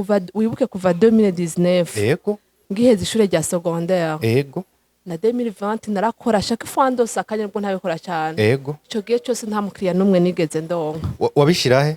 Kuva, wibuke, kuva 2019 ngiheza ishure rya secondaire na 2020 narakora chaque fois ndose akanya, nubwo ntabikora cyane. Ico gihe cyose nta mukiriya n'umwe nigeze ndonka. Wabishira he?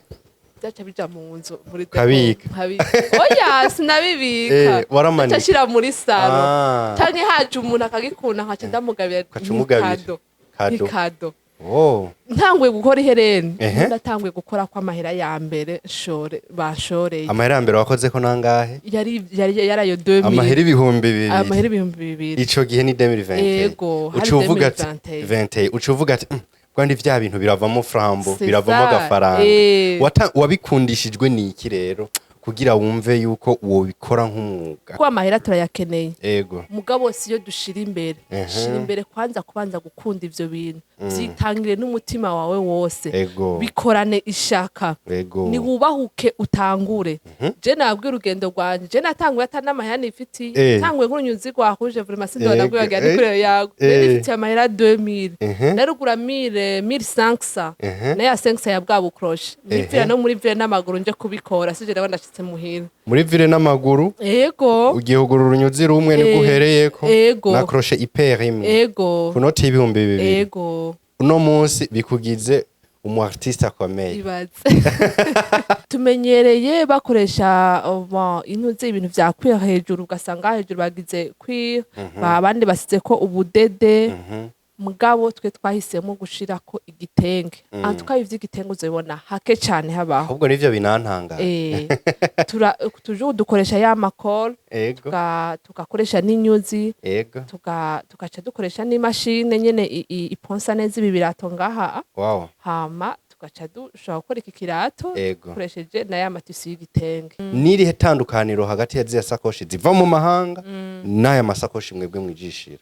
Byaca bija mu nzu muri Ukabika? Nkabika. Oya, sinabibika. Waramanika. Nca nshira muri salon canke haje umuntu akagikunda, nkaca ndamugabira. Ukaca umugabira. Nk'ikado. Kado. Nk'ikado. Oh. Ntanguye gukora ihereni, ndatanguye gukora ko amahera ya mbere nshore banshoreye. Amahera ya mbere wakoze ko nangahe? Yari yarayo 2000. Amahera 2000? Amahera 2000. Ico gihe ni 2021? Ego, hari Uca uvuga ati 2021. 21, uca uvuga ati: "Bwandi vya bintu biravamo frambo, C'est biravamo ça. agafaranga." Wabikundishijwe niki rero kugira wumve yuko wobikora nk'umwuga? Kuko amahera turayakeneye, mugabo siyo dushira imbere. Shira imbere kwanza kubanza gukunda ivyo bintu, vyitangire n'umutima wawe wose, bikorane ishaka, niwubahuke utangure. Je nabwiye urugendo rwanje, je natanguye ata n'amahera nifitiye. Tanguye nk'urunyuzi rwahuje, vraiment sindobona kwibagira ni kure yago. Nari nifitiye amahera 2000, narugura 1000, 1500 nayo 500 ya bwa bukroshe, nipfira no muri ville n'amaguru nje kubikora, sije ndabona ndashitse muhira. Muri ville n'amaguru? Ego. Ugiye kugura urunyuzi rumwe nibwo uhereyeko na crochet ipaire imwe ku noti y'2000? Ego. Uno munsi bikugize umu artiste akomeye. Ibaze, tumenyereye bakoresha bon, intuze ibintu vya cuir hejuru, ugasanga hejuru bagize cuir, abandi basize ko ubudede, mugabo twe twahisemo gushirako igitenge. En tout cas, ivy'igitenge uzobibona hake cane habaho. Ahubwo nivyo binantanga. Toujours dukoresha ya makol, tugakoresha n'inyuzi, tugaca dukoresha n'imashine nyene iponsa neza ibi birato ngaha. Hama tugaca dushobora gukora iki kirato dukoresheje na ya ma tissu y'igitenge. Nirihe tandukaniro hagati ya ziriya sakoshi ziva mu mahanga n'aya masakoshi mwebwe mwijishira?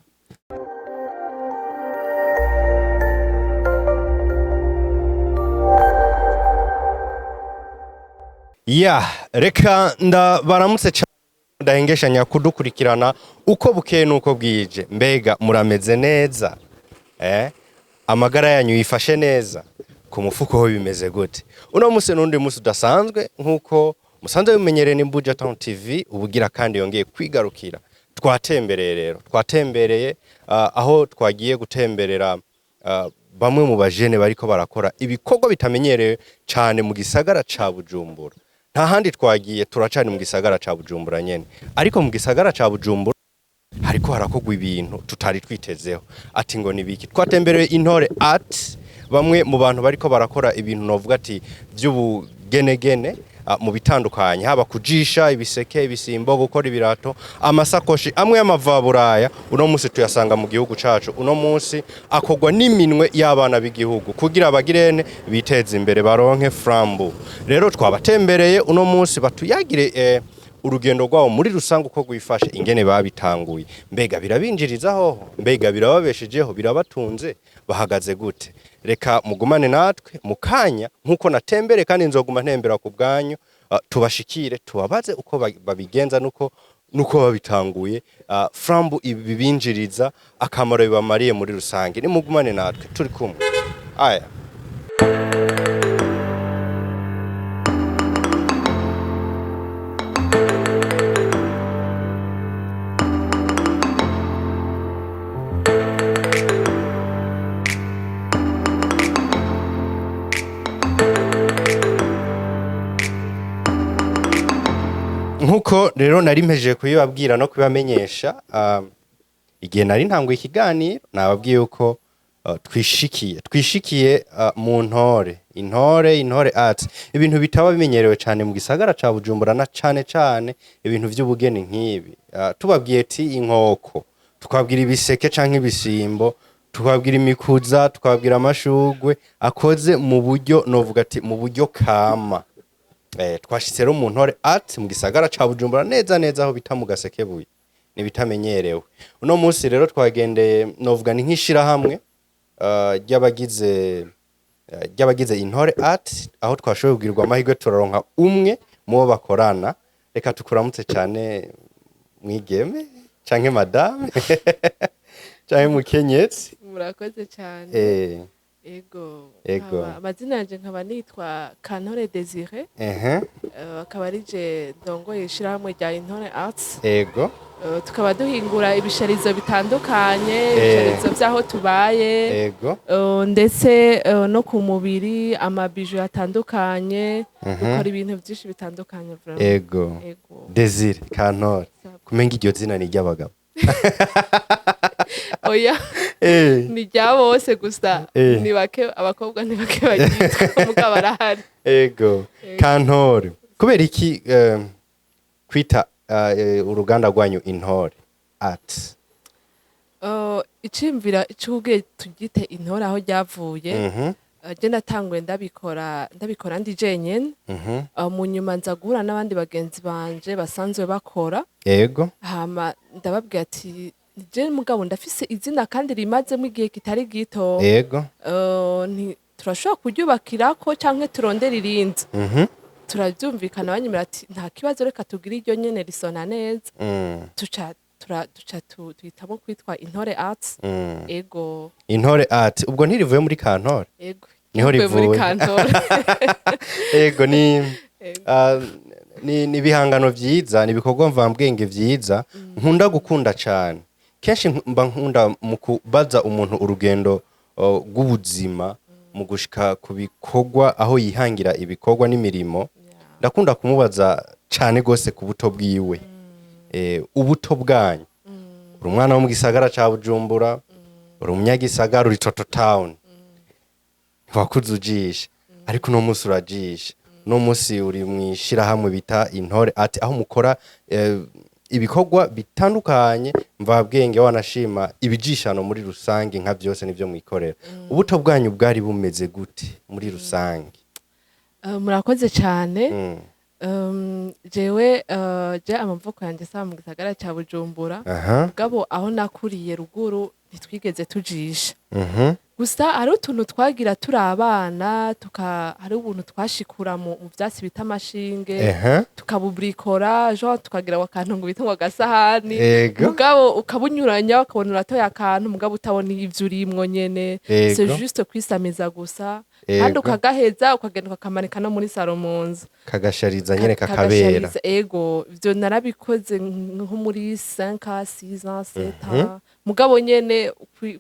Ya, reka ndabaramutse cyane, ndahengeshanya kudukurikirana uko bukeye n'uko bwije. Mbega murameze neza? Amagara yanyu yifashe neza? Ku mufuko ho bimeze gute? Uno munsi n'undi munsi udasanzwe, nk'uko musanzwe bimenyereye, ni Buja Town TV ubugira kandi yongeye kwigarukira. Twatembereye rero, twatembereye aho twagiye gutemberera bamwe mu bajene bariko barakora ibikorwa bitamenyerewe cane mu gisagara ca Bujumbura. Nta handi twagiye, turacari mu gisagara ca Bujumbura nyene, ariko mu gisagara ca Bujumbura hariko harakorwa ibintu tutari twitezeho. Ati ngo nibiki? Twatembereye Intore Art, bamwe mu bantu bariko barakora ibintu novuga ati vy'ubugenegene mu bitandukanye, haba kujisha ibiseke, ibisimbo, gukora ibirato, amasakoshi amwe y'amavaburaya. Uno munsi tuyasanga mu gihugu cacu, uno munsi akorwa n'iminwe y'abana b'igihugu kugira bagirene biteze imbere, baronke frambu. Rero twabatembereye uno munsi batuyagire urugendo rwabo muri rusange uko rwifashe, ingene babitanguye, mbega birabinjiriza hoho, mbega birababeshejeho, birabatunze, bahagaze gute? Reka mugumane natwe mu kanya nk'uko natembere kandi nzoguma ntembera ku bwanyu, tubashikire tubabaze uko babigenza nuko babitanguye, frambu ibibinjiriza, akamaro bibamariye muri rusange. Nimugumane natwe, turi kumwe. Aya, nkuko rero nari mpejeje kubibabwira no kubibamenyesha igihe nari ntanguye ikiganiro, nababwiye yuko twishikiye mu ntore intore art, ibintu bitaba bimenyerewe cyane mu gisagara ca Bujumbura, na cane cane ibintu vy'ubugeni nk'ibi. Tubabwiye ati inkoko, tukabwira ibiseke canke ibisimbo, tukabwira imikuza, tukabwira amashugwe akoze mu buryo novuga ati mu buryo kama. Twashitse rero mu Ntore Art mu gisagara ca Bujumbura, neza neza aho bita mu Gasekebuye, nibitamenyerewe. Uno munsi rero twagendeye novuga ni nk'ishirahamwe ry'abagize Intore Art, aho twashoboye kugirirwa amahirwe turaronka umwe mu bo bakorana. Reka tukuramutse cyane mwigeme canke madame canke mukenyezi. Murakoze cyane. Ego. Ego. Amazina yanje nkaba nitwa Kantore Desire. Akaba ari je ndongoye ishirahamwe rya Intore Arts. Tukaba duhingura ibisharizo bitandukanye, ibisharizo vy'aho tubaye, ndetse no ku mubiri, amabijoux atandukanye. Dukora ibintu vyinshi bitandukanye vraiment. Ego. Desire Kantore. Sawa. Kumenga iryo zina ni iry'abagabo. Oya, ni rya bose gusa. Ni bake abakobwa, ni bake baryitwa, mugabo barahari. Ego. Kantore, kubera iki kwita uruganda rwanyu Intore Art? Iciyumvira c'ubwiye tugite Intore, aho ryavuye, je natanguye ndabikora ndi jenyene. Mu nyuma nza guhura n'abandi bagenzi banje basanzwe bakora. Hama ndababwira ati: "Je mugabo ndafise izina kandi rimazemo igihe kitari gito. Turashobora kuryubakirako canke turondera irindi." Turavyumvikana, banyemera ati: "Nta kibazo, reka tugire iryo nyene, risona neza." Duca tuhitamo kwitwa Intore Arts. Ego. Intore Art, ubwo ntirivuye muri Kantore? Ego. Niho Rivuye muri rivuye. Kantore. Ego, ni Ego. Ni ibihangano vyiza, ni ibikorwa mvambwenge vyiza nkunda gukunda cane. Kenshi mba nkunda mu kubaza umuntu urugendo rw'ubuzima mu gushika ku bikorwa, aho yihangira ibikorwa n'imirimo. Ndakunda kumubaza cane gose ku buto bwiwe. Ubuto bwanyu, uri umwana wo mu gisagara ca Bujumbura, uri umunyagisagara, uri toto town, ntiwakuze ujisha, ariko uno munsi urajisha. Uno munsi uri mw'ishirahamwe bita Intore Art, aho mukora ibikorwa bitandukanye mvabwenge, wanashima ibijishano muri rusange nka byose nivyo mwikorera. Ubuto bwanyu bwari bumeze gute muri rusange? Murakoze cyane. Jewe je amavuko yanjye saba mu gisagara ca Bujumbura. Mugabo aho nakuriye ruguru ntitwigeze tujisha. Gusa hari utuntu twagira turi abana, hari ubuntu twashikura mu vyatsi bita amashinge, tukabubrikora, genre tukagira ngo akantu ngo bita ngo agasahani. Mugabo ukabunyuranya ukabona uratoye akantu, mugabo utabona ivyo urimwo nyene. C'est juste kwisamiza gusa, kandi ukagaheza ukagenda ukakamanika no muri salon mu nzu. Kagashariza nyene, kakabera. Kagashariza, ego. Ivyo narabikoze nko muri 5 ans, 6 ans, 7 ans, mugabo nyene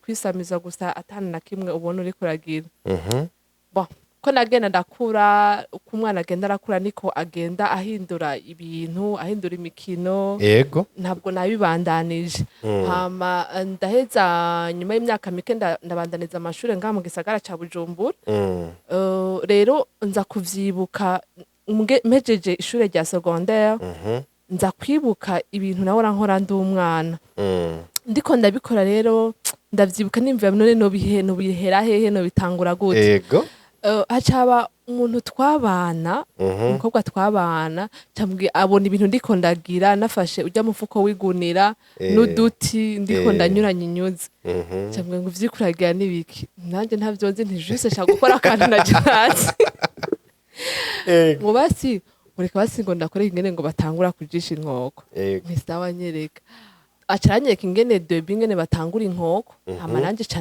kwisamiza gusa, atana na kimwe ubona uriko uragira. Bon, ko nagenda ndakura, uko umwana agenda arakura niko agenda ahindura ibintu, ahindura imikino. Ntabwo nabibandanije. Hama ndaheza, nyuma y'imyaka mike ndabandaniza amashure ngaha mu gisagara ca Bujumbura. Rero nza kuvyibuka mpejeje ishure rya secondaire, nza kwibuka ibintu nahora nkora ndi umwana. Ndiko ndabikora rero ndavyibuka, nimvira none nobihera hehe, nobitangura gute? Hacaba umuntu twabana, umukobwa twabana, cambwiye abona ibintu ndiko ndagira, nafashe ujya mufuko w'igunira n'uduti, ndiko ndanyuranya inyuzi. Cambwiye ngo: "Ivyikuragira nibiki?" Nanjye ntavyo nzi, nti: "Juste nshaka gukora akantu naje hasi." Ngo basi ureka, basi ngo ndakore ingene ngo batangura kujisha inkoko. Nti: "Sawa, nyereka." Aca aranyereka ingene debi, ingene batangura inkoko. Hama nanje ca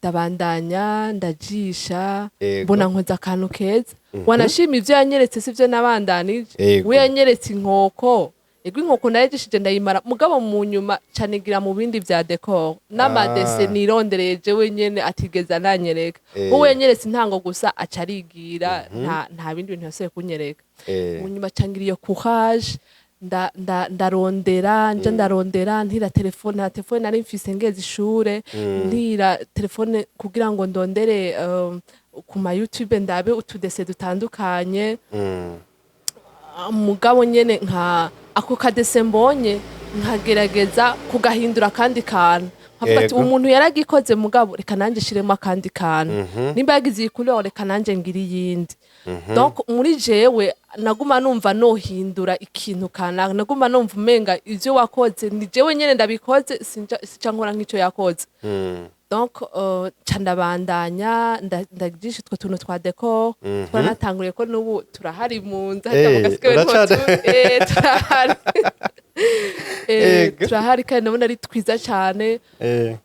ndabandanya ndajisha. Mbona nkoze akantu keza, wanashima ivyo yanyeretse sivyo nabandanije. We yanyeretse inkoko, ego, inkoko narayijishije ndayimara, mugabo mu nyuma canigira mu bindi vya décor n'amadessins nirondereye jewe nyene atigeze ananyereka. Wowe yanyeretse intango gusa, aca arigira, nta bindi bintu yasubiye kunyereka. Mu nyuma cangira iyo courage, ndarondera, nja ndarondera, ntira telefone, nta telefone nari mfise ngeze ishure, ntira telefone kugira ngo ndondere ku ma YouTube ndabe utudessins dutandukanye. Mugabo nyene nka ako kadessin mbonye nkagerageza kugahindura akandi kantu, nkavuga ati: "Umuntu yaragikoze, mugabo reka nanjye shiremo akandi kantu. Nimba yagize iyi couleur, reka nanjye ngire iyindi." Donc muri jewe naguma numva nohindura ikintu kanaka, naguma numva umenga ivyo wakoze ni jewe nyene ndabikoze, sinca nkora nk'ico yakoze. Donc ca ndabandanya ndagisha utwo tuntu twa décor. Twaranatanguriye ko n'ubu turahari mu nzu harya mu gasigaye, turahari. Turahari kandi ndabona ari twiza cyane.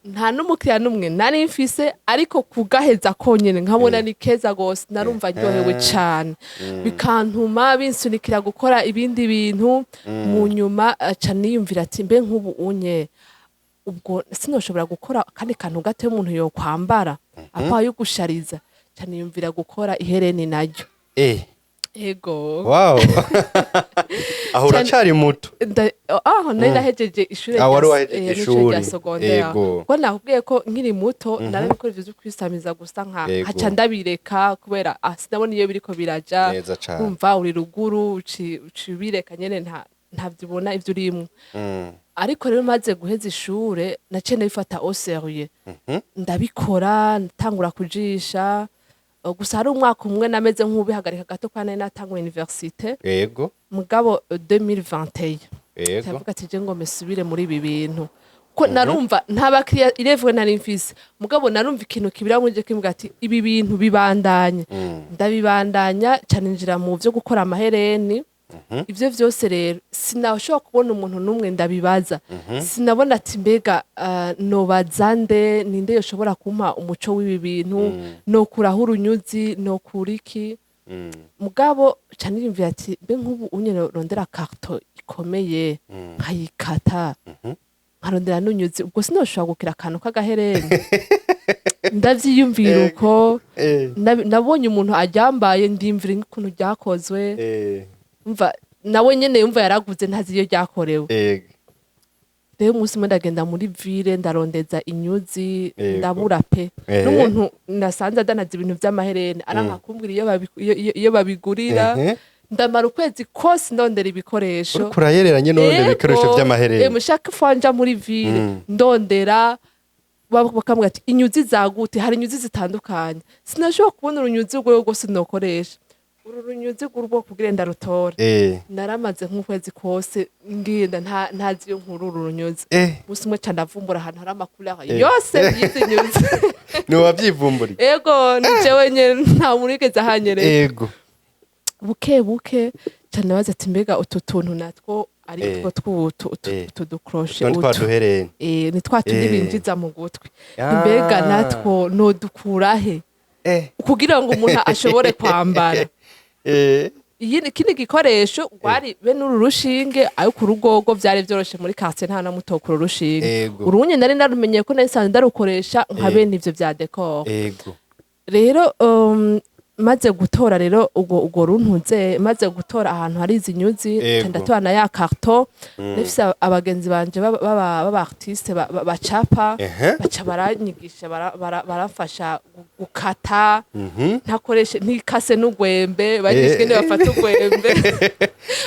Nta n'umukiriya n'umwe nari mfise, ariko kugaheza konyene nkabona ni keza gose, narumva ndyohewe cane, bikantuma binsunikira gukora ibindi bintu. Mu nyuma aca niyumvira ati: "Mbe nk'ubu unye ubwo sinoshobora gukora akandi kantu gato umuntu yokwambara apa yo gushariza?" Ca niyumvira gukora ihereni naryo. Ego. Wow, aho uracari muto. Aho nari nahejeje ishure. Ah, wari wahejeje n'ishure rya ishuri. secondaire. Ko nakubwiye ko nkiri muto narabikora ivyo vyo kwisamiza gusa, nka nkaca ndabireka kubera sinabona iyo biriko biraja. Neza cane. Umva, uri ruguru, uci ubireka nyene, ntavyibona ivyo urimwo. Ariko rero maze guheza ishure naciye ndabifata au sérieux, ndabikora, ntangura kujisha. Gusa hari umwaka umwe nameze nk'ubihagarika gato kwa nari natanguye université. Mugabo 2021 ndavuga ati: "Je ngo mesubire muri ibi bintu," ko narumva nta bakiriya irevwe nari mfise, mugabo narumva ikintu kibira muri je kimbwira ati: "Ibi bintu bibandanye." Ndabibandanya cyane, ninjira mu byo gukora amahereni. Ivyo vyose rero sinashobora kubona umuntu n'umwe ndabibaza. Sinabona ati: "Mbega nobaza nde? Ninde yoshobora kumpa umuco w'ibi bintu? Nokuraho urunyuzi? Nokura iki?" Mugabo ca niyumvira ati: "Mbe nk'ubu unye rondera carton ikomeye, nkayikata, nkarondera n'unyuzi, ubwo sinoshobora gukira akantu k'agahereni?" Ndavyiyumvira uko. Nabonye umuntu aryambaye, ndiyumvira ukuntu ryakozwe. Umva, nawe nyene yumva yaraguze, ntazi iyo ryakorewe. Rero umunsi umwe ndagenda muri ville, ndarondeza inyuzi, ndabura pe. N'umuntu nasanze adanaza ibintu vy'amahereni aranka kumbwira iyo babigurira. Ndamara ukwezi kose ndondera ibikoresho. Uriko urayereranye none ibikoresho vy'amahereni? Mushaka fanja muri ville, ndondera, bakambwira ati: "Inyuzi zagute? Hari inyuzi zitandukanye." Sinashobora kubona urunyuzi urwo rwose nokoresha, uru runyuzi rw'ubwoko kugira ndarutora. Naramaze nk'ukwezi kose ngenda ntazi iyo nkuru uru runyuzi. Umunsi umwe ca ndavumbura ahantu hari amakuru yose y'izi nyuzi. Ni wavyivumburiye? Ego, ni jewe nyene, nta muntu wigeze ahanyereka. Buke buke cane nabaza ati: "Mbega utu tuntu natwo ari two tw'utu utu dukroshe?" Utwo ni twa Utu duhereni. Ni twa tundi binjiza mu gutwi. Mbega natwo nodukura he kugira ngo umuntu ashobore kwambara? Ikindi gikoresho rwari bene uru rushinge, ariko urugogo vyari vyoroshe muri quartier, nta namutokura urushinge. Urunye nari narumenyeye ko nari nsanzwe ndarukoresha nka bene ivyo vya décor. Rero maze gutora rero ubwo runtuze, maze gutora ahantu hari izi nyuzi, ndatora na ya carton. Nifise abagenzi banje baba artiste bacapa, baca baranyigisha, baramfasha gukata ntakoreshe, ntikase n'ugwembe, banyigisha ingene bafata ugwembe.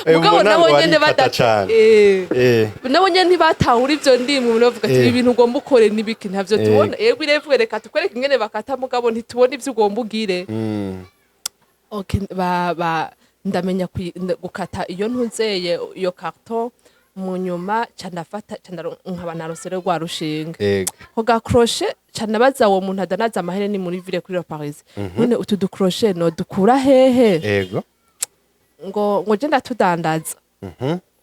Mugabo mu nabo ntango nyene warikata badata cane. Nabo nyene ntibatahura ivyo ndimwe, bavuga ati: "Ibi bintu ugomba ukore nibiki? Ntavyo tubona." Yego, irevwe, reka tukwereke ingene bakata, mugabo ntitubona ivyo ugomba ugire. Okay, ba ndamenya gukata iyo ntuzeye iyo carton. Mu nyuma ca ndafata, ca nkaba narose rero rwa rushinge ko ga crochet. Ca nabaza uwo muntu adanaza amahereni muri ville kuri Le Paris: "None utu du crochet no dukura hehe?" Ngo je ndatudandaza.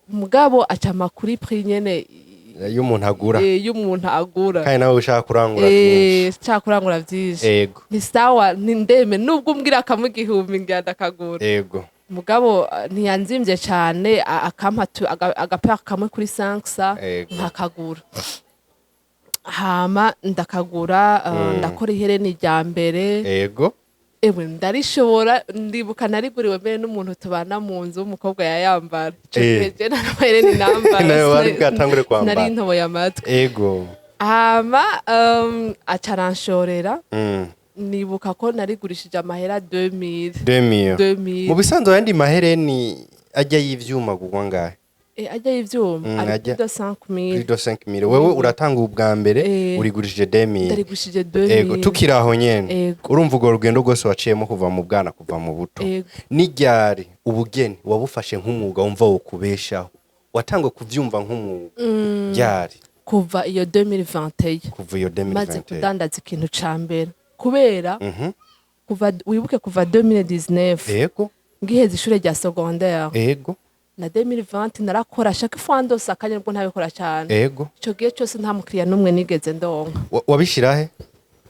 Mugabo acama kuri prix nyene y'umuntu agura. Y'umuntu agura. Kandi nawe ushaka kurangura byinshi. Nshaka kurangura vyinshi. Ni sawa, ni ndeme nubwo umbwira kamwe 1000, ngira ndakagura. Mugabo ntiyanzimvye cane, akampa agapara kamwe kuri 500. Nkakagura, hama ndakagura, ndakora ihereni rya mbere. Ewe, ndarishobora. Ndibuka nariguriwe mbere n'umuntu tubana mu nzu w'umukobwa yayambara ico gihe. Je nta n'amahereni nambara. Nawe wari bwatangure kwambara. Nari ntoboye amatwi. Hama aca aranshorera. Nibuka ko narigurishije amahera 2000. 2000? 2000. Mu bisanzwe ayandi mahereni ajya y'ivyuma gugwa ngahe? Ajya y'ivyuma ari plus de 5000. Plus de 5000. Wewe uratanga ubwa mbere, urigurishije 2000? Ndarigurishije 2000. Ego, tukiri aho nyene, urumva urwo rugendo rwose waciyemo kuva mu bwana, kuva mu buto, n'iryari ubugeni wabufashe nk'umwuga wumva wokubeshaho, watangwe kuvyumva nk'umwuga ryari? Kuva iyo 2021. Kuva iyo Maze 2021. kudandaza ikintu ca mbere, kubera kuva, wibuke, kuva 2019 ngiheza ishure rya secondaire. Na 2020 narakora chaque fois ndose akanya, nubwo ntabikora cyane. Ico gihe cyose nta mukiriya n'umwe nigeze ndonka. Wabishira he?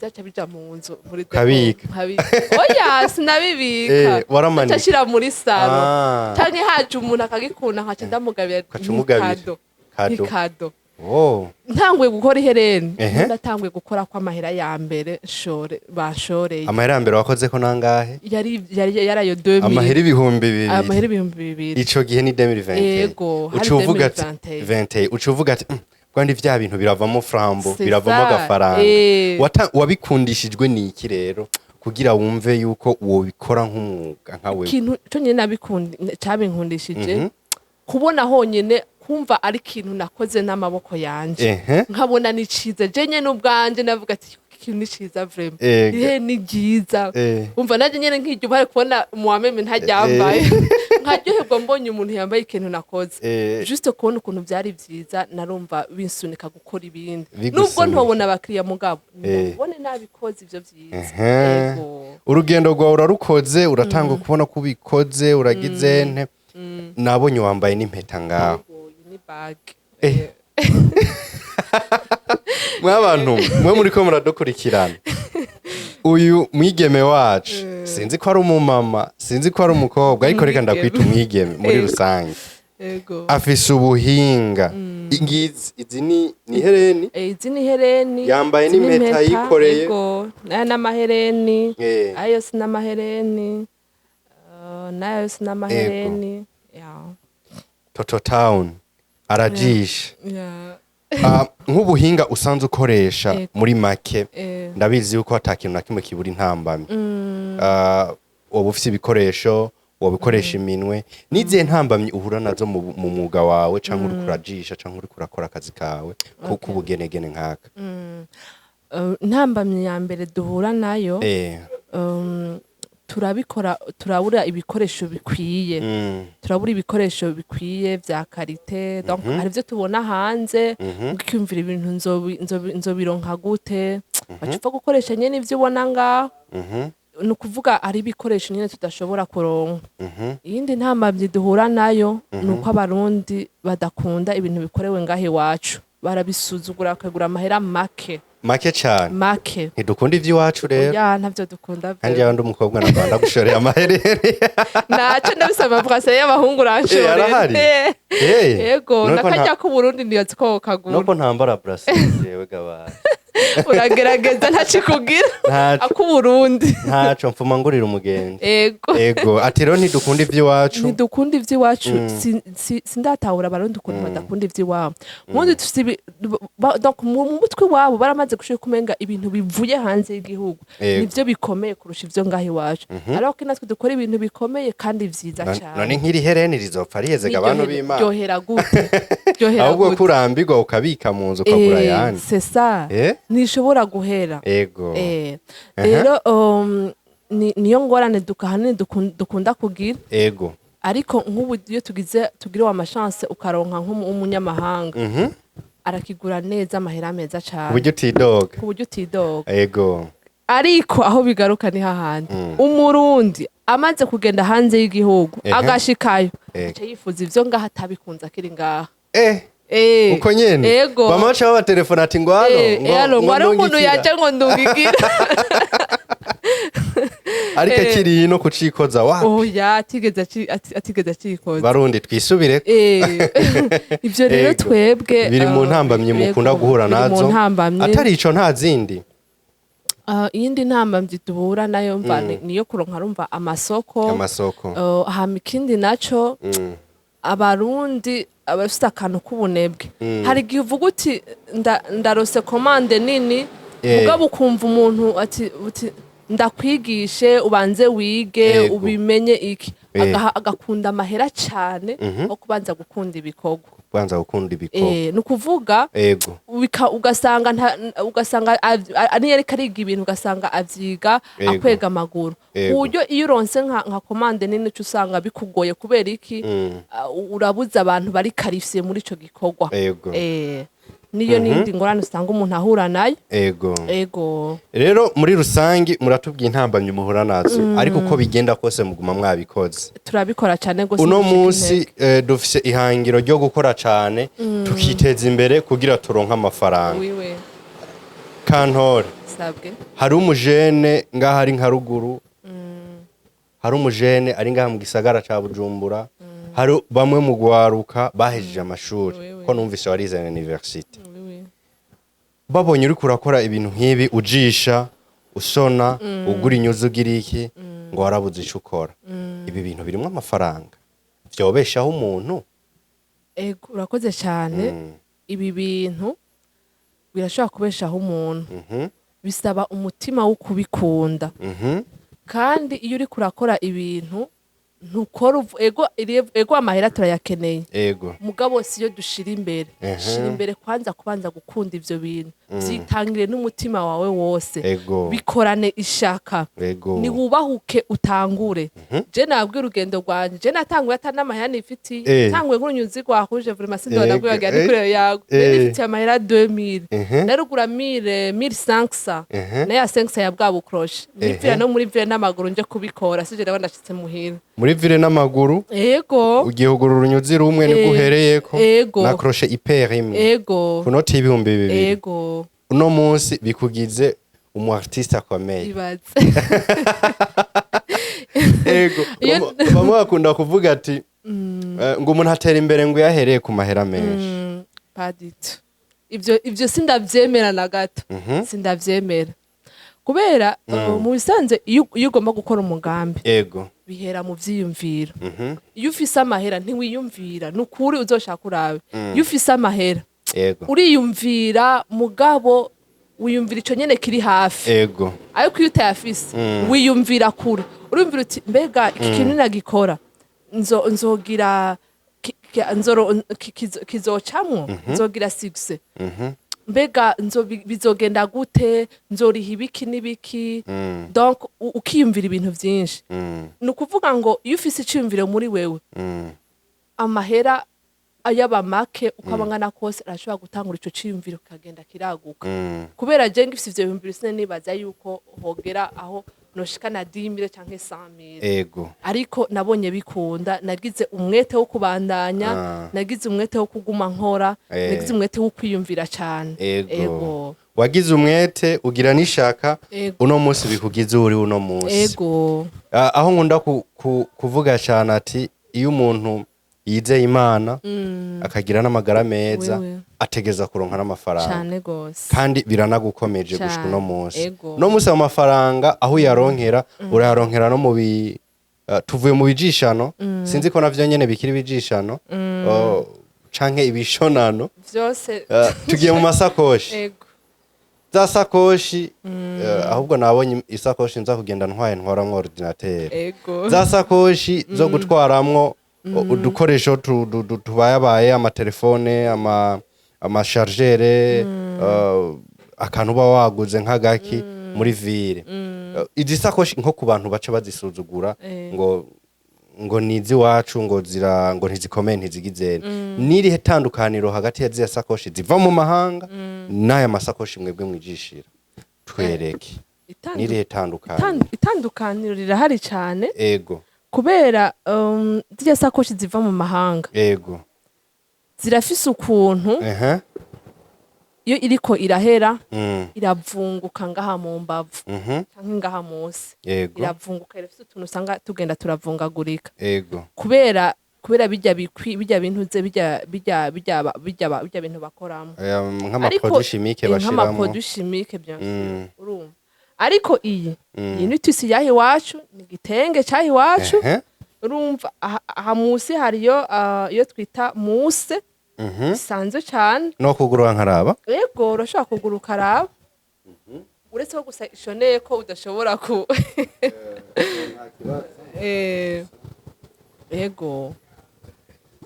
Byaca bija mu nzu muri Ukabika? Nkabika. Oya, sinabibika. Waramanika. Nca shira muri salon, canke haje umuntu akagikunda, nkaca ndamugabira. Ukaca umugabira. Nk'ikado. Kado. Nk'ikado. Oh. Ntanguye gukora ihereni, ndatanguye gukora ko amahera ya mbere nshore banshoreye. Amahera ya mbere wakoze ko nangahe? Yari yarayo 2000. Amahera 2000? Amahera 2000. Ico gihe ni 2021? Yego, hari Uca uvuga ati 2021. 21, uca uvuga ati: "Bwandi vya bintu biravamo frambo, C'est biravamo ça. agafaranga." Wabikundishijwe n'iki rero kugira wumve yuko wobikora nk'umwuga nka wewe? Ikintu cyo nyine cabinkundishije, kubona honyine, kumva ari ikintu nakoze n'amaboko yanje, nkabona ni ciza, je nyene ubwanje navuga ati: "Ikintu ni ciza vraiment." Ihe ni ryiza. Umva, nanjye nyene nkiryo bari kubona muwameme ntaryambaye, nkaryoherwa mbonye umuntu yambaye ikintu nakoze. Juste kubona ukuntu byari vyiza, narumva binsunika gukora ibindi. Bigusunika. Nubwo ntobona abakiriya, mugabo ndabone nabikoze ivyo vyiza. Yego. Urugendo rwawe urarukoze, uratanga kubona ko ubikoze, uragize nte? Nabonye wambaye n'impeta ngaho. Yego, iyi ni bague. Mwabantu mwe muriko muradukurikirana, uyu mwigeme wacu, sinzi ko ari umumama, sinzi ko ari umukobwa, ariko reka ndakwita umwigeme muri rusange. Afise ubuhinga. Ngizi izi ni hereni. Izi ni hereni. Yambaye Izi ni n'impeta impeta, yikoreye. Yego, n'aya n'amahereni. Ayo yose n'amahereni. N'ayo yose n'amahereni. Ya. Toto Town arajisha. Ya. Ah, nk'ubuhinga usanzwe ukoresha, muri make, ndabizi yuko ata kintu na kimwe kibura intambamyi. Ah, woba ufise ibikoresho, woba ukoresha iminwe, n'izihe ntambamyi uhura nazo mu mwuga wawe, canke uriko urajisha, canke uriko urakora akazi kawe k'ubugenegene nkaka? Intambamyi ya mbere duhura nayo, turabikora, turabura ibikoresho bikwiye. Turabura ibikoresho bikwiye vya qualité. Donc hari ivyo tubona hanze, ukiyumvira ibintu nzobironka gute, baca upfa gukoresha nyene ivyo ubona ngaho. Ni ukuvuga hari ibikoresho nyene tudashobora kuronka. Iyindi ntambamyi duhura nayo ni uko Abarundi badakunda ibintu bikorewe ngaho iwacu, barabisuzugura bakagura amahera make. Make cane. Make. Ntidukunda ivy'iwacu rero. Ya, ntavyo dukunda. Kandi yawe ndi umukobwa na Rwanda gushorera amaherere. Naco ndabisaba, bracelet y'abahungu uranshorera. Arahari? Yego. Nuko Nakarya k'Uburundi niyo ko kagura. Nuko ntambara bracelet jewe gabaye. Uragerageza, ntacikugira. Ntaco. Ak'Uburundi. Ntaco, mfuma ngurira umugenzi. Ego. Ego, ati rero ntidukunda ivy'iwacu. Ntidukunda ivy'iwacu. Sindatahura Abarundi ukuntu badakunda ivy'iwabo. Mundi dufise donc mu mutwe iwabo baramaze gushika kumenga ibintu bivuye hanze y'igihugu nivyo bikomeye kurusha ivyo ngaho iwacu, ariko natwe dukora ibintu bikomeye kandi vyiza cane. None nk'iri hereni rizopfa riheze, abantu b'Imana? Ryohera gute? Ryohera Ahubwo gute? kurambirwa ukabika mu nzu, ukagura ayandi. C'est ça. Ntishobora guhera. Rero niyo ngorane ahanini dukunda kugira. Ariko nk'ubu iyo tugize tugiriwe amachance, ukaronka nk'umunyamahanga, arakigura neza amahera meza Ku cane, buryo utidoga. ku buryo utidoga. Ariko aho bigaruka ni hahandi, Umurundi amaze kugenda hanze y'igihugu, agashikayo, aca yifuza ivyo ngaho atabikunze akiri ngaha. Uko nyene? Ego. Bama baca babatelefona ati ngo hano Alo, ngo ari umuntu ndungikira. yaje ngo ndungikira. Ariko akiri ino kucikoza wa Oya, atigeze acikoza. Barundi, twisubire. Ivyo rero twebwe Biri mu ntambamyi mukunda guhura biri mu nazo. ntambamyi. Atari ico, nta zindi? Iyindi ntambamyi duhura nayo, mva, niyo kuronka, rumva, amasoko. Amasoko. Hama ikindi naco, Abarundi abafite akantu k'ubunebwe. Hari igihe uvuga uti ndarose commande nini, mugabo ukumva umuntu ati uti ndakwigishe, ubanze wige, ubimenye iki. Agakunda amahera cane aho kubanza gukunda ibikorwa. Kubanza gukunda ibikorwa. Ni ukuvuga ugasanga ugasanga niyo ariko ariga ibintu, ugasanga avyiga akwega amaguru, ku buryo iyo uronse nka commande nini, uca usanga bikugoye. Kubera iki? Urabuza abantu bari qualifiés muri ico gikorwa. Niyo n'indi ngorane usanga umuntu ahura nayo. Ego. Rero muri rusange muratubwiye intambamyi muhura nazo, ariko uko bigenda kose muguma mwabikoze. Turabikora cyane gose. Uno Ntiducika munsi intege. Dufise ihangiro ryo gukora cane, tukiteza imbere kugira turonke amafaranga. Wiwe. Kantore, Sabwe. hari umujene ngaha ari nka ruguru, hari umujene ari ngaha mu gisagara ca Bujumbura, hari bamwe mu gwaruka bahejeje amashuri, Wewe. ko numvise warize na université, Wiwe. babonye uriko urakora ibintu nk'ibi, ujisha, usona, ugura inyuzi, ugira iki, ngo warabuze ico ukora, ibi bintu birimwo amafaranga, vyobeshaho umuntu? Ego, urakoze cyane. Ibi bintu birashobora kubeshaho umuntu. Bisaba umutima wo kubikunda. Kandi iyo uriko urakora ibintu, ntukora ego ego, amahera turayakeneye. Mugabo siyo dushira imbere. Shira imbere kwanza kubanza gukunda ivyo bintu, vyitangire n'umutima wawe wose. Bikorane ishaka. Niwubahuke utangure. Je nabwiye urugendo rwanje, je natanguye ata n'amahera nifitiye. Tanguye nk'urunyuzi rwahuje, vraiment sindona kwibagira, ni kure yago. Nifitiye amahera 2000. Narugura 1000, 1500. Nayo 500 ya bwa bukroshe, nipfira no muri ville n'amaguru nje kubikora, sije ndabona ndashitse muhira. Muri ville n'amaguru? Ego. Ugiye kugura urunyuzi rumwe nibwo uhereyeko? Ego. Na crochet ipaire imwe? Ego. Ku noti y'2000? Ego. Uno munsi bikugize umu artiste akomeye. Ibaze. Ego. Bamwe bakunda kuvuga ati ngo umuntu atera imbere ngo yahereye ku mahera menshi. Pas du tout. Ivyo sindavyemera na gato. Sindavyemera kubera mu bisanzwe iyo ugomba gukora umugambi, bihera mu vyiyumviro. Iyo ufise amahera ntiwiyumvira. Ni ukuri, uzoshaka urabe, iyo ufise amahera uriyumvira, mugabo wiyumvira ico nyene kiri hafi. Ariko iyo utayafise wiyumvira kure, uriyumvira uti: "Mbega iki kintu nagikora nzogira kizocamwo, nzogira succès? Mbega bizogenda gute? Nzoriha ibiki n'ibiki?" Donc ukiyumvira ibintu vyinshi. Ni ukuvuga ngo iyo ufise iciyumviro muri wewe, amahera ayaba make uko aba angana kose arashobora gutangura ico ciyumviro kikagenda kiraguka. Kubera je ngifise ivyo bihumbi bibiri, nibaza yuko hogera aho noshikana 10 000 canke 100 000. Ariko nabonye bikunda, nagize umwete wo kubandanya. Nagize umwete wo kuguma nkora. Nagize umwete wo kwiyumvira cane. Ego. Wagize umwete, ugira n'ishaka. Ego. Uno munsi bikugize uri uno munsi. Ego. Ah, aho nkunda kuvuga cyane ati iyo umuntu yizeye Imana, akagira n'amagara meza, Wewe. ategeza kuronka n'amafaranga. Cane gose. Kandi biranagukomeje gushika Cane. uno munsi. Ego. Uno munsi ayo mafaranga aho uyaronkera, urayaronkera no mu bi tuvuye mu bijishano, sinzi ko navyo nyene bikiri ibijishano, canke ibishonano. Vyose. Tugiye mu masakoshi. Ego. Za sakoshi, ahubwo nabonye isakoshi nza kugenda ntwaye, ntwaramwo ordinateur. Za sakoshi zo gutwaramwo udukoresho tubayabaye, amatelefone, ama chargeur, akantu uba waguze nk'agaki muri ville. Izi sakoshi nko ku bantu baca bazisuzugura, ngo ni iz'iwacu, ngo zira, ngo ntizikomeye, ntizigizene, n'irihe tandukaniro hagati ya ziriya sakoshi ziva mu mahanga n'aya masakoshi mwebwe mwijishira? Twereke. N'irihe tandukaniro? Itandukaniro rirahari cyane. Kubera zirya sakoshi ziva mu mahanga zirafise ukuntu iyo iriko irahera iravunguka ngaha mu mbavu canke ngaha munsi. Iravunguka, irafise utuntu usanga tugenda turavungagurika. Kubera bijya bikwi, bijya bintu ze, bijya bintu bakoramo. Nk'amaproduit chimique bashiramo. Nk'amaproduit chimique, bien sûr. Urumva, ariko iyi ni tissu yaha iwacu, ni igitenge cyaha iwacu. Urumva aha musi hariyo iyo twita mousse isanzwe cyane. No kugura nkaraba? Yego, urashobora kugura ukaraba, uretse ko gusa ishoneye ko udashobora ku yego,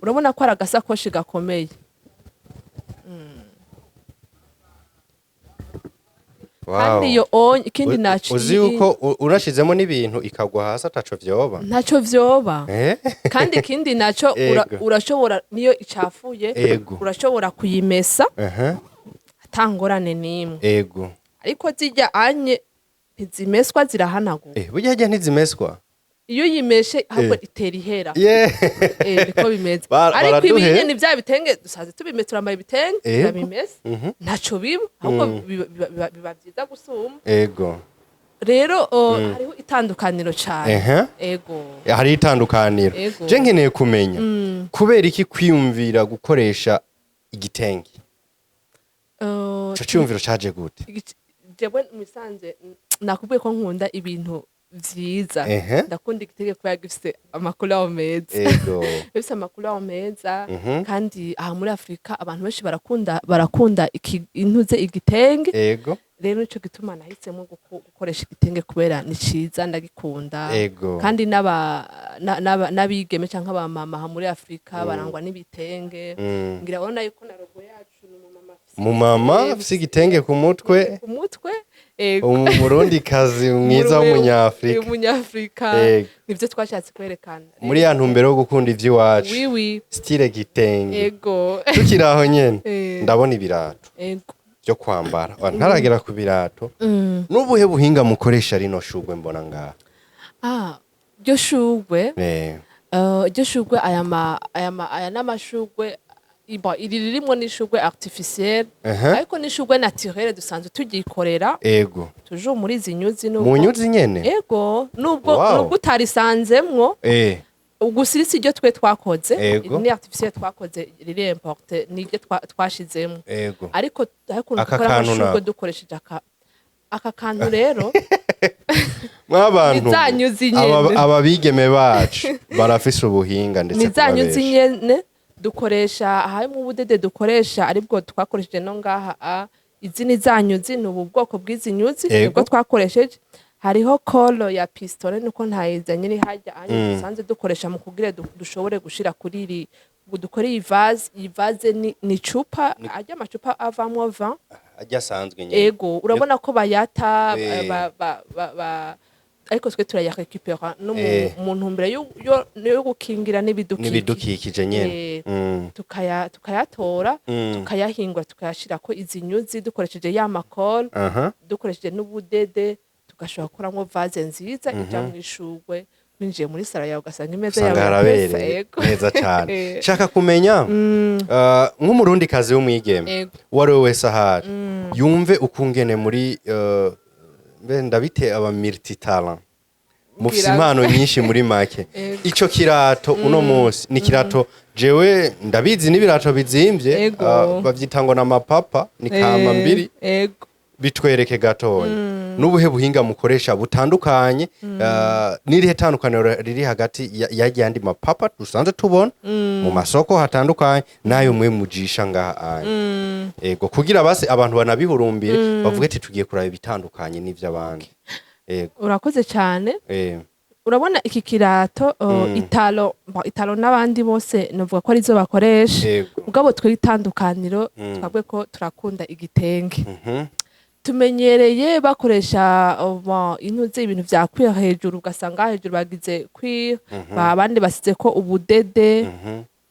urabona ko ari agasakoshi gakomeye. Kandi iyo onye ikindi naco Uzi yuko urashizemo n'ibintu ikagwa hasi ataco vyoba? Ntacyo vyoba. Kandi ikindi naco urashobora, niyo icafuye, urashobora kuyimesa. Atangorane n'imwe. Ariko zijya anye ntizimeswa, zirahanagurwa. Burya harya ntizimeswa? Iyo uyimeshe ahubwo itera ihera. Niko bimeze. Ariko Baraduhe. Ibi ni bya bitenge dusaze tubime, turambara ibitenge, turabimesa, ntaco biba, ahubwo biba byiza gusumba. Rero hariho itandukaniro cane. Ego. Hari itandukaniro. Ego. Je nkeneye kumenya kubera iki kwiyumvira gukoresha igitenge? Ico ciyumviro caje gute? Jewe musanze nakubwiye ko nkunda ibintu vyiza. Ndakunda igitenge kubera gifise ama couleur meza. Gifise ama couleur meza. Kandi aha muri Afurika abantu benshi barakunda intuze igitenge. Rero nico gituma nahisemo gukoresha igitenge kubera ni ciza, ndagikunda. Kandi n'abigeme canke abamama aha muri Afurika barangwa n'ibitenge. Ngira urabona yuko na logo yacu ni umumama afise Umumama igitenge afise igitenge ku mutwe. Ku mutwe, ego. Umurundi kazi mwiza w'umunyafrika. W'umunyafrika. Nivyo twashatse kwerekana. Muri ya ntumbero yo gukunda ivy'iwacu. Oui, oui. Style gitenge. Tukiri aho nyene, ndabona ibirato byo kwambara. Ntaragera ku birato, n'ubuhe buhinga mukoresha rino shugwe mbona ngaha? Ah, iryo shugwe, iryo shugwe, aya n'amashugwe. Bon, iri ririmwo n'ishugwe artificiel, ariko n'ishugwe naturel dusanzwe turyikorera. Toujours muri izi nyuzi Mu nyuzi nyene? Ego, nubwo nubwo utarisanzemwo, gusa iri si iryo twe twakoze. Iri ni artificiel twakoze, riri importé, niryo twashizemwo. Ariko ukuntu Aka dukora kantu amashurwe nako. dukoresheje aka kantu rero, Mw'abantu, ni za nyuzi nyene. Aba bigeme bacu barafise ubuhinga ndetse Ni za nyuzi kubabesha. nyene dukoresha, harimo ubudede dukoresha, aribwo twakoresheje no ngaha. Izi ni za nyuzi, ni ubu bwoko bw'izi nyuzi, nibwo twakoresheje. Hariho colle ya pistolet, nuko ntayizanye, iri harya anye, dusanzwe dukoresha mu kugira dushobore gushira kuri iri, ngo dukore iyi vase. Iyi vase ni icupa, arya amacupa avamwo vin. Ajya asanzwe nyene. Ego, urabona ko bayata, ariko twe turayarekipera no mu ntumbero yo gukingira n'ibidukikije. N'ibidukikije nyene. Tukayatora, tukayahingura, tukayashirako izi nyuzi dukoresheje ya ma colle, dukoresheje n'ubudede, tugashobora gukuramo vase nziza ija mu ishurwe. Winjiye muri salon yawe ugasanga imeza Usanga yawe irapesa. harabereye. Neza cane. Shaka kumenya, nk'umurundi kazi w'umwigeme, uwo ari we wese ahari yumve ukungene muri mbe ndabite aba multitalent, mufise Ngira- impano nyinshi muri make. Ico kirato uno munsi ni kirato, jewe ndabizi n'ibirato bizimvye. Bavyita ngo n'amapapa, ni kama mbiri. Bitwereke gatoya n'ubuhe buhinga mukoresha butandukanye, n'irihe tandukaniro riri hagati y'ayandi mapapa dusanzwe tubona mu masoko hatandukanye n'ayo mwe mujisha ngaha anya? Ego, kugira basi abantu banabihurumbire, bavuge ati tugiye kuraba ibitandukanye n'ivy'abandi. Ego. Urakoze cyane. Urabona iki kirato, italo, bon, italo n'abandi bose novuga ko arizo bakoresha. Mugabo twe itandukaniro, twabwe ko turakunda igitenge. Tumenyereye bakoresha, bon, intuze, ibintu vya cuir hejuru, ugasanga hejuru bagize cuir, abandi basize ko ubudede.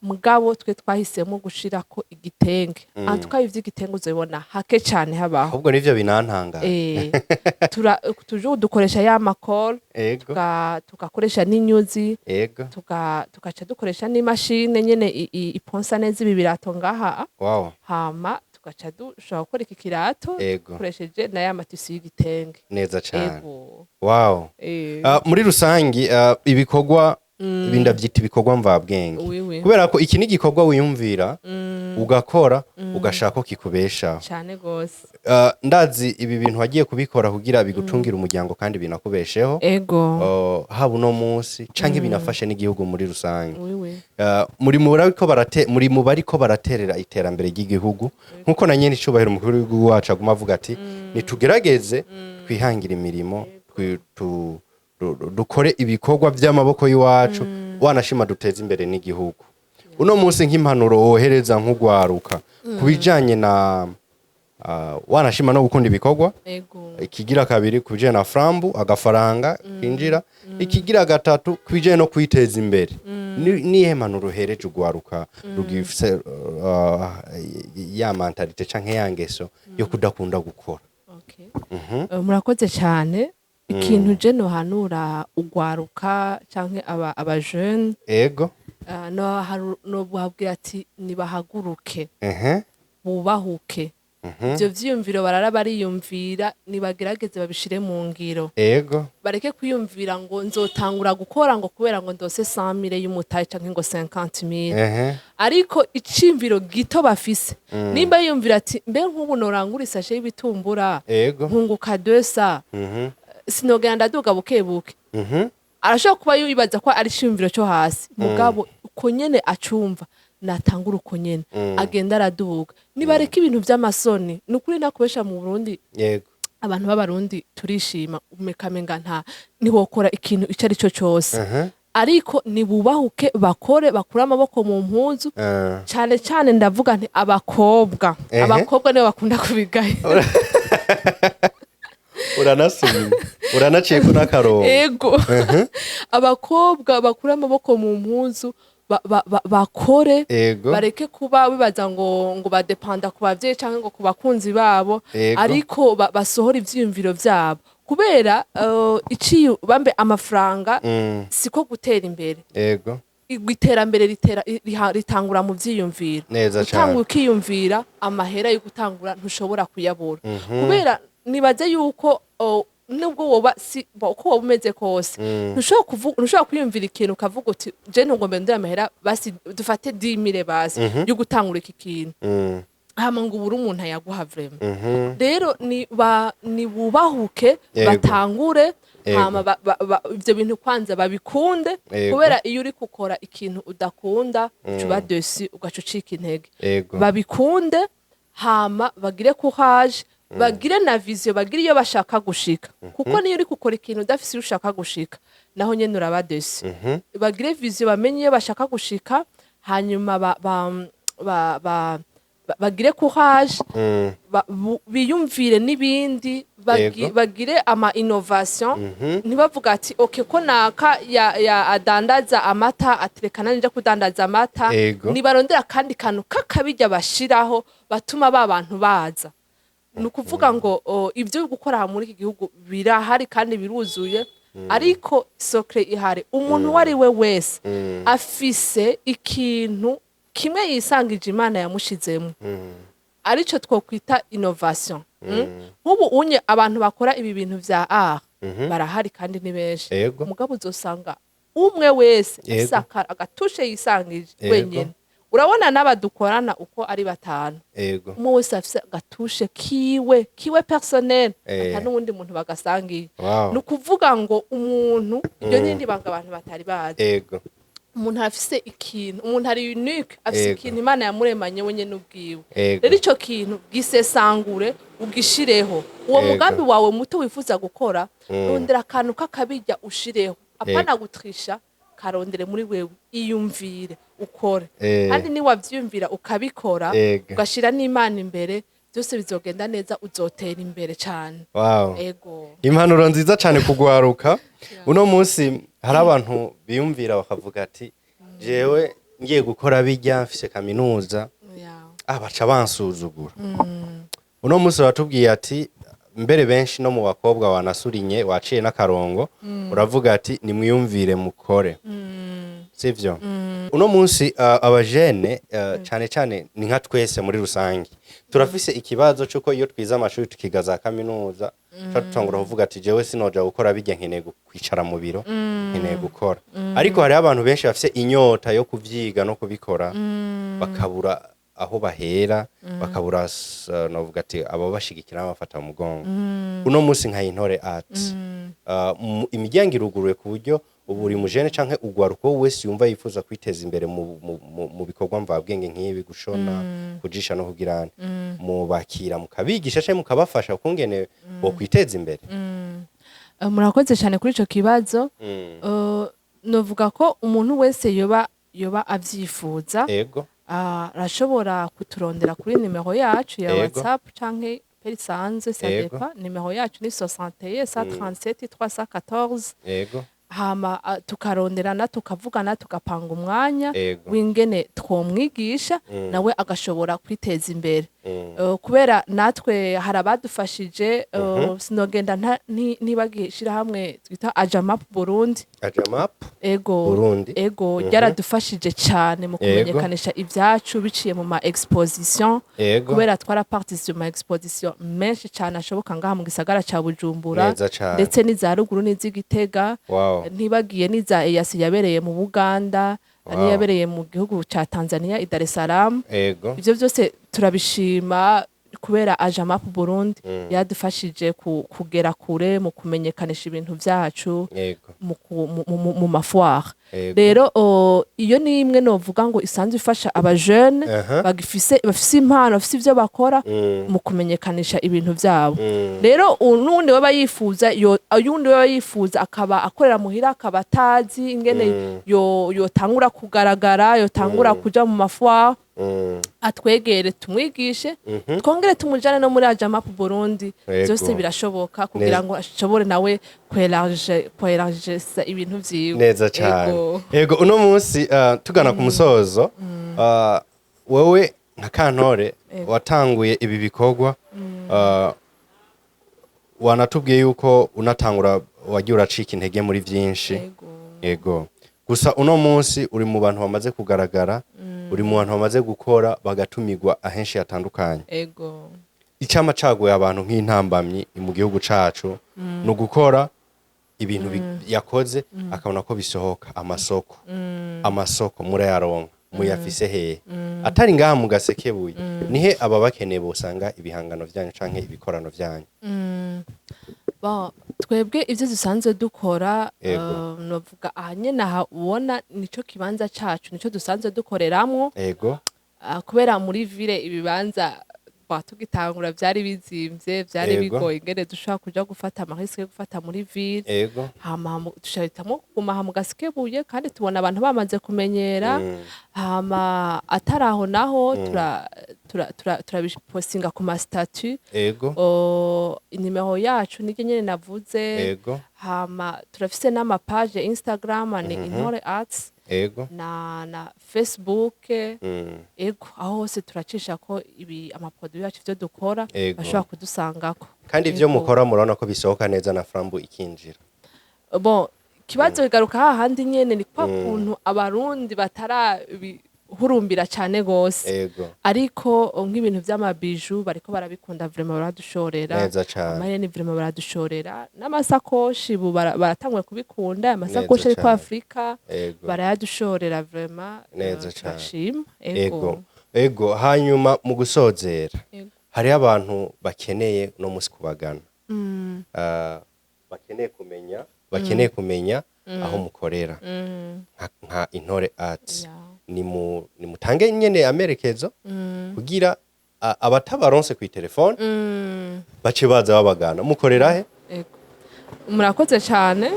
Mugabo twe twahisemo gushirako igitenge. Mm. Tukaye ivy'igitenge uzobibona hake cane habaho. Ahubwo nivyo binantanga. Toujours dukoresha ya ma colle, tugakoresha n'inyuzi, tugaca dukoresha n'imashine nyene iponsa neza ibi birato ngaha. Hama tugaca dushobora gukora iki kirato dukoresheje na ya ma tissu y'igitenge. Neza cane. Ego. Muri rusangi, ibikorwa ibi ndavyita ibikorwa mvabwenge, Oui, oui. kubera ko iki ni igikorwa wiyumvira, ugakora, ugashaka ko kikubeshaho. Cane gose. Ndazi ibi bintu wagiye kubikora kugira bigutungire umuryango kandi binakubesheho. Haba uno munsi canke binafashe n'igihugu muri rusange. Oui, oui. Muri mu bariko baraterera iterambere ry'igihugu, nkuko na nyene icubahiro umukuru w'igihugu wacu aguma avuga ati nitugerageze twihangire imirimo, dukore ibikorwa vy'amaboko y'iwacu, wanashima duteze imbere n'igihugu. Uno munsi nk'impanuro wohereza nk'ugwaruka ku bijanye na Wanashima no gukunda ibikorwa. Ikigira kabiri, ku bijanye na frambu, agafaranga kinjira. Ikigira gatatu, ku bijanye no kwiteza imbere. Nihe mpanuro uhereje ugwaruka rugifise ya mentalité canke ya ngeso yo kudakunda gukora? Okay. Murakoze cyane. Ikintu je nohanura ugwaruka canke aba jeune, no babwira ati nibahaguruke, bubahuke. Ivyo vyiyumviro barara bariyumvira, nibagerageze babishire mu ngiro. Bareke kwiyumvira ngo nzotangura gukora ngo kubera ngo ndose 100,000 y'umutahe canke ngo 50,000. Ariko iciyumviro gito bafise, nimba yiyumvira ati mbe nk'ubu norangura isashe y'ibitumbura, nkunguka 200, sinogenda ndaduga buke buke. Arashobora kuba yibaza ko ari iciyumviro cyo hasi, mugabo uko nyene acumva, natangura uko nyene, agenda araduga. Nibareka ibintu vy'amasoni. Ni ukuri nakubesha, mu Burundi, abantu b'Abarundi turishima, umekamenga nta ntiwokora ikintu ico ari cyo cyose. Ariko nibubahuke, bakore, bakure amaboko mu mpuzu. Cyane cyane ndavuga nti abakobwa. Abakobwa nibo bakunda kubigaya. Uranasubira uranaciyeko n'akarongo. Ego, abakobwa bakure amaboko mu mpuzu, bakore. Bareke kuba bibaza ngo badepanda ku bavyeyi cyangwa ngo ku bakunzi babo. Ariko basohora ivyiyumviro vyabo, kubera iciye bambe amafaranga siko gutera imbere. Iterambere ritangura mu vyiyumviro. Neza cane. Utangura ukiyumvira, amahera yo gutangura ntushobora kuyabura, kubera nibaze yuko nubwo woba si uko woba umeze kose, ntushobora kwiyumvira ikintu ukavuga uti je ntugombe ndure amahera, basi dufate 10,000 basi yo gutangura iki kintu, hama ngo ubure umuntu ayaguha vraiment. Rero ni bubahuke, batangure. Hama ivyo bintu kwanza babikunde, kubera iyo uri gukora ikintu udakunda uca uba déçu, ugaca ucika intege. Babikunde, hama bagire courage, bagire na vision, bagire iyo bashaka gushika, kuko niyo uri gukora ikintu udafise iyo ushaka gushika, naho nyene uraba déçu. Bagire vision, bamenye iyo bashaka gushika, hanyuma bagire courage, biyumvire n'ibindi, bagire ama innovation. Ntibavuga ati ok, ko naka ya adandaza amata, atereka nanje kudandaza amata. Nibarondera akandi kantu k'akabirya bashiraho batuma ba bantu baza. Ni ukuvuga ngo ibyo gukora aha muri iki gihugu birahari kandi biruzuye, ariko secret ihari, umuntu uwo ari we wese afise ikintu kimwe yisangije Imana yamushizemo, arico twokwita innovation. Nk'ubu unye abantu bakora ibi bintu vya art barahari kandi ni benshi. Mugabo uzosanga umwe wese afise aga touche yisangije wenyene. Urabona n'abadukorana uko ari batanu, umwe wese afise aga touche kiwe personnel, ata n'uwundi muntu bagasangiye. Ni ukuvuga ngo umuntu, iryo n'irindi banga abantu batari bazi, umuntu afise ikintu, umuntu ari unique, afise ikintu Imana yamuremanye wenyene ubwiwe. Rero ico kintu gisesangure, ugishireho uwo mugambi wawe muto wifuza gukora. Rondera akantu k'akabirya ushireho, apana gutrisha, karondere muri wewe, iyumvire, ukore. Kandi niwavyiyumvira ukabikora, ugashira n'Imana imbere, byose bizogenda neza, uzotera imbere cane. Ego. Impanuro nziza cyane kugwaruka. Uno munsi hari abantu biyumvira bakavuga ati jewe ngiye gukora bijya mfise kaminuza, baca bansuzugura. Uno munsi baratubwiye ati mbere benshi no mu bakobwa wanasurinye, waciye n'akarongo, uravuga ati nimwiyumvire mukore, sivyo? Uno munsi abajene, cyane cyane ni nka twese muri rusange, turafise ikibazo cy'uko iyo twize amashuri, tukiga za kaminuza, tuca dutangura kuvuga ati jewe sinoja gukora bijya, nkeneye kwicara mu biro, nkeneye gukora. Ariko hariho abantu benshi bafise inyota yo kuvyiga no kubikora, bakabura aho bahera, bakabura novuga ati ababashigikira n'abafata mu mugongo. Uno munsi nka Intore Art, imiryango iruguruye ku buryo ubu buri mujene canke ugwaruka wese yumva yifuza kwiteza imbere mu bikorwa mvabwenge nk'ibi, gushona, kujisha no kugirana, mubakira mukabigisha canke mukabafasha ukungene bo kwiteza imbere? Murakoze cyane kuri ico kibazo. Novuga ko umuntu wese yoba avyifuza Ah, arashobora kuturondera kuri nimero yacu ya WhatsApp canke appel isanzwe, ça dépend. Nimero yacu ni 61 137 314. Hama tukaronderana, tukavugana, tugapanga umwanya w'ingene twomwigisha, nawe agashobora kwiteza imbere. Kubera natwe hari abadufashije, sinogenda ntibagiye ishirahamwe twita Ajamap Burundi. Ajamap Ego. Burundi. Ego, ryaradufashije cyane mu kumenyekanisha ibyacu biciye mu ma exposition, kubera twaraparticipe mu ma exposition menshi cyane ashoboka ngaha mu gisagara ca Bujumbura, Neza cane. ndetse n'iza ruguru n'iz'Igitega, ntibagiye n'iza EAC yabereye mu Buganda, n'iyabereye mu gihugu ca Tanzania i Dar es Salaam. Ivyo byose turabishima kubera Ajamap Burundi yadufashije kugera kure mu kumenyekanisha ibintu vyacu mu ma foire. Rero iyo ni imwe novuga ngo isanzwe ifasha abajene bagifise, bafise impano, bafise ivyo bakora, mu kumenyekanisha ibintu vyabo. Rero n'uwundi waba yifuza uyundi waba yifuza, akaba akorera muhira, akaba atazi ingene yotangura kugaragara, yotangura kuja mu ma foire, atwegere tumwigishe, twongere tumujane no muri Ajamap Burundi. Byose birashoboka kugira ngo ashobore nawe kweragesa ibintu vyiwe. Neza cyane. Ego. Ego, uno munsi tugana ku musozo, wewe nka Kantore watanguye ibi bikorwa, wanatubwiye yuko unatangura wagiye uracika intege muri byinshi. Ego. Ego, gusa uno munsi uri mu bantu bamaze kugaragara, uri mu bantu bamaze gukora bagatumirwa ahenshi hatandukanye. Icama caguye abantu nk'intambamyi mu gihugu cacu ni ugukora ibintu yakoze akabona ko bisohoka amasoko. Amasoko murayaronka? Muyafise hehe atari ngaha mu Gasekebuye? Nihe aba bakeneye bosanga ibihangano vyanyu canke ibikorano vyanyu? Bon, twebwe ivyo dusanzwe dukora, novuga aha nyene aha ubona nico kibanza cacu, nico dusanzwe dukoreramwo. Kubera muri ville ibibanza tugitangura vyari bizimvye, vyari bigoye ingene dushobora kuja gufata ama risque yo gufata muri ville. Hama ducahitamwo kuguma aha mu Gasekebuye, kandi tubona abantu bamaze kumenyera. Hama atari aho naho turabipostinga ku ma statut. Inimero yacu niryo nyene navuze. Hama turafise n'ama page ya Instagram, ni Intore Arts, na Facebook. Ego, aho hose turacisha ko ibi ama produit yacu, ivyo dukora, bashobora kudusangako. Kandi ivyo mukora murabona ko bisohoka neza na frambu ikinjira? Bon, ikibazo bigaruka hahandi nyene, ni kwa kuntu Abarundi batarabihurumbira cane gose. Ariko nk'ibintu vy'ama bijoux bariko barabikunda vraiment, baradushorera. Neza cane. Amahereni vraiment baradushorera, n'amasakoshi ubu baratanguye kubikunda, amasakoshi ariko Afrika barayadushorera vraiment. Neza cane. Turashima. Ego, hanyuma mu gusozera, hariho abantu bakeneye uno munsi kubagana, bakeneye kumenya aho mukorera nka Intore Arts. Ni mu nimutange nyene amerekezo kugira abatabaronse ku telefone bace baza babagana. Mukorera he? Ego. Murakoze cyane.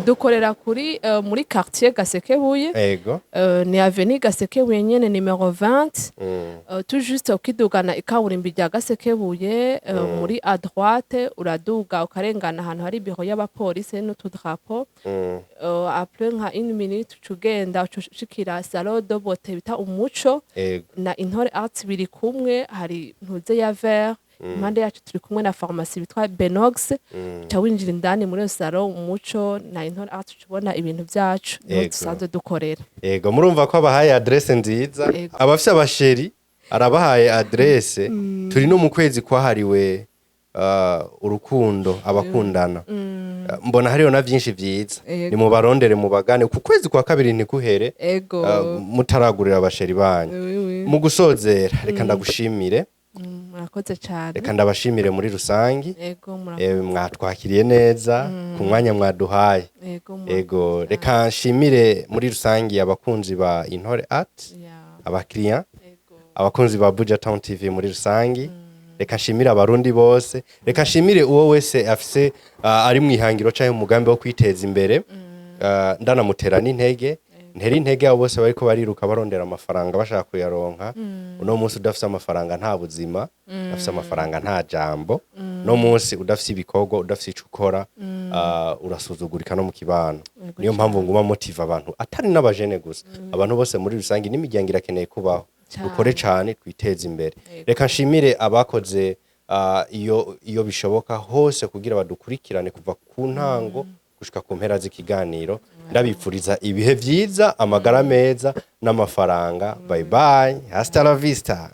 Dukorera kuri muri quartier Gasekebuye. Ni avenue Gasekebuye nyene, numero 20. Tout juste ukidugana ikaburimbi rya Gasekebuye, muri à droite uraduga ukarengana ahantu hari biro y'abapolisi n'utudrapo. Après nka une minute uca ugenda, uca ushikira salon de beauté bita Umuco. Na Intore Arts biri kumwe, hari ntuze ya vert impande yacu, turi kumwe na pharmacie bitwa Benox. Uca winjira indani muri iyo salon Umuco na Intore Arts, uca ubona ibintu byacu niho dusanzwe dukorera. Ego, murumva ko abahaye adresse nziza. Abafise aba chéri arabahaye adresse. Turi no mu kwezi kwahariwe urukundo, abakundana. Mbona hariho na vyinshi vyiza. Ni mubarondere, mubagane ku kwezi kwa kabiri ntikuhere mutaragurira aba chéri banyu. Oui, oui. Mu gusozera, reka ndagushimire. Murakoze cyane. Reka ndabashimire muri rusangi. Ego, murakoze. Mwatwakiriye neza ku mwanya mwaduhaye. Ego, murakoze. Ego, reka nshimire muri rusangi abakunzi ba Intore Art, abakiriya, abakunzi ba Buja Town TV muri rusangi. Reka nshimire Abarundi bose, reka nshimire uwo wese afise ari mu ihangiro canke mu mugambi wo kwiteza imbere, ndanamutera n'intege. Ntera intege abo bose bariko bariruka barondera amafaranga, bashaka kuyaronka. Uno munsi udafise amafaranga nta buzima, udafise amafaranga nta jambo. Uno munsi udafise ibikorwa, udafise ico ukora, urasuzugurika no mu kibano. Niyo mpamvu nguma motiva abantu, atari n'abajene gusa, abantu bose muri rusange, n'imiryango irakeneye kubaho. Dukore cane, twiteze imbere. Reka nshimire abakoze iyo bishoboka hose kugira badukurikirane kuva ku ntango gushika ku mpera z'ikiganiro. Ndabipfuriza ibihe vyiza, amagara meza n'amafaranga. Bye bye, hasta la vista.